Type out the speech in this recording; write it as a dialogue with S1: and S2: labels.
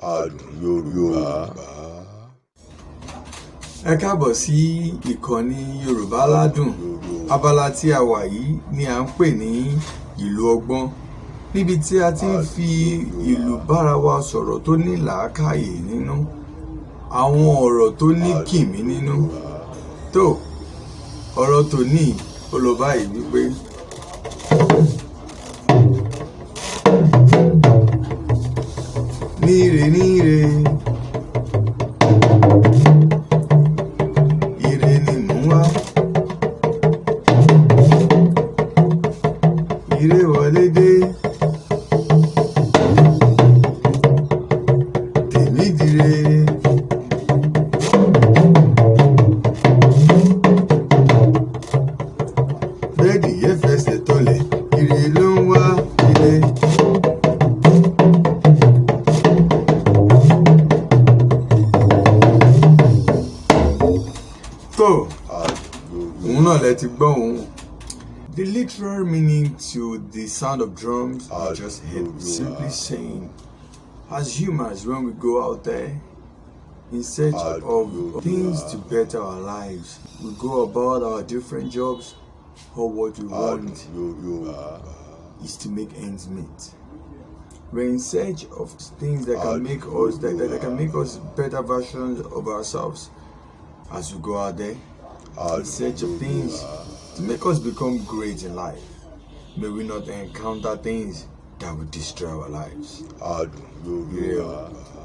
S1: Adùn Yorùbá.
S2: Ẹ káàbọ̀ sí ìkànnì Yorùbá Ládùn. Abala tí a wà yìí ni à ń pè ní ìlú ọgbọ́n, níbi tí a ti ń fi ìlú bára wa sọ̀rọ̀ tó ní làákàyè nínú, àwọn ọ̀rọ̀ tó ní kìmí nínú. Tó ọ̀rọ̀ tòní ó lọ báyìí wípé: Níre níre, ire ni mò ń wá. Ire wọlé dé. Tèmi dire. Bẹ́ẹ̀dìyẹ fẹsẹ̀ tọlẹ̀, ire ló ń wá ilé. Tó òun náà lẹ ti gbọ́ òun. The literal meaning to the sound of drums you just heard was simply saying, as humans, when we go out there in search of things to better our lives, we go about our different jobs, or what we want is to make ends meet. We're in search of things that can make us that can make us better versions of ourselves as we go out there in search of things to make us become great in life. May we not encounter things that will destroy our lives.
S1: Adùn Yorùbá.